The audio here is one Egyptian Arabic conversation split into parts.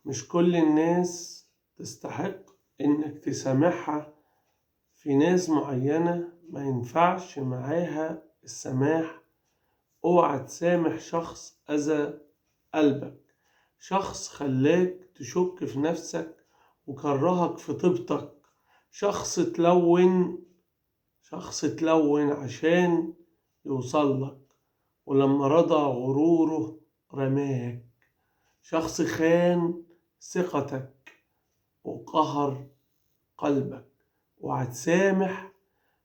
مش كل الناس تستحق إنك تسامحها، في ناس معينة ما ينفعش معاها السماح. اوعى تسامح شخص أذى قلبك، شخص خلاك تشك في نفسك وكرهك في طيبتك، شخص تلون عشان يوصلك، ولما رضى غروره رماك، شخص خان ثقتك وقهر قلبك. وهتسامح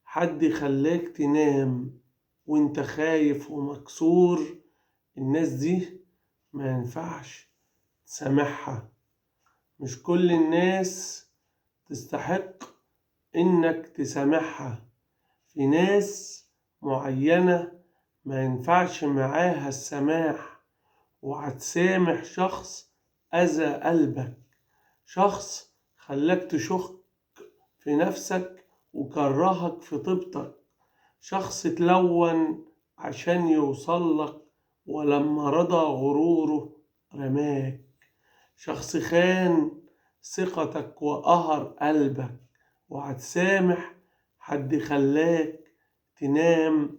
حد خلاك تنام وانت خايف ومكسور، الناس دي ما ينفعش تسامحها. مش كل الناس تستحق انك تسامحها، في ناس معينة ما ينفعش معاها السماح. وهتسامح شخص أذى قلبك، شخص خلاك تشك في نفسك وكرهك في طيبتك، شخص تلون عشان يوصلك ولما رضى غروره رماك، شخص خان ثقتك وقهر قلبك. وهتسامح حد خلاك تنام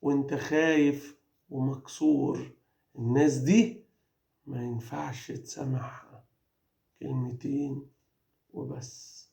وانت خايف ومكسور، الناس دي ما ينفعش تسامحها. كلمتين وبس.